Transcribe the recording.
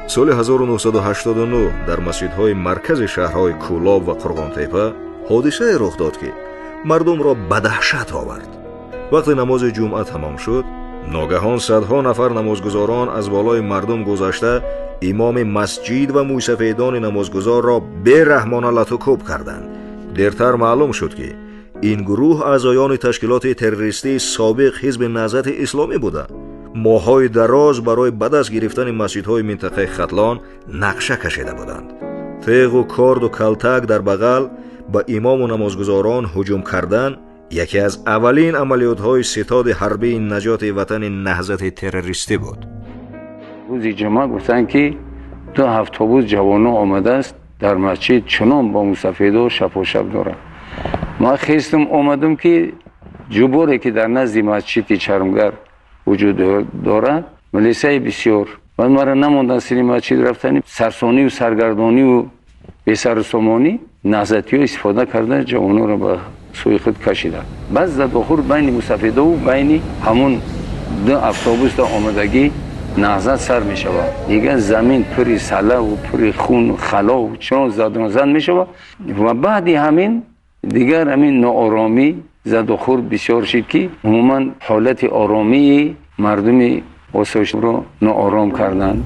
Соли 1989 дар масҷидҳои маркази шаҳрҳои Кӯлоб ва Қурғонтепа ҳодисае рух дод, ки мардумро ба даҳшат овард. Вақте намози ҷумъа тамом шуд, ногаҳон садҳо нафар намозгузорон аз болои мардум гузашта, имоми масҷид ва мӯйсафедони намозгузорро бераҳмона латукӯб карданд. Дертар маълум шуд, ки ин гурӯҳ аъзоёни ташкилоти террористии собиқ Ҳизби Наҳзати Исломӣ буда, моҳҳои дароз барои ба даст гирифтани масҷидҳои минтақаи Хатлон нақша кашида буданд. Теғу корду калтак дар бағал ба имому намозгузорон ҳуҷум кардан яке аз аввалин амалиётҳои Ситоди ҳарбии наҷоти ватани наҳзати террористӣ буд. Рӯзи ҷумъа гуфтанд, ки ду автобус ҷавоно омадааст, дар масҷид чунон бо мусафедо шапошап дорад. Ман хестам, омадам, ки ҷуборе, ки дар назди масҷиди Чармгар вуҷуд дорад, милисаи бисёр. Баъд мара намонданд сири масҷид рафтани. Сарсониву саргардониву бесарусомонӣ наҳзатиҳо истифода карда, ҷавононро ба сӯи худ кашиданд. Баъд задохӯр байни мусафедову байни ҳамун ду автобуста омадагӣ наҳзат сар мешавад. Дигар замин пури салаву пури хуну халову чунон задонзад мешавад. Ва баъди ҳамин дигар ҳамин нооромӣ, задухӯрд бисёр шид, ки умуман ҳолати оромии мардуми осоишро ноором карданд.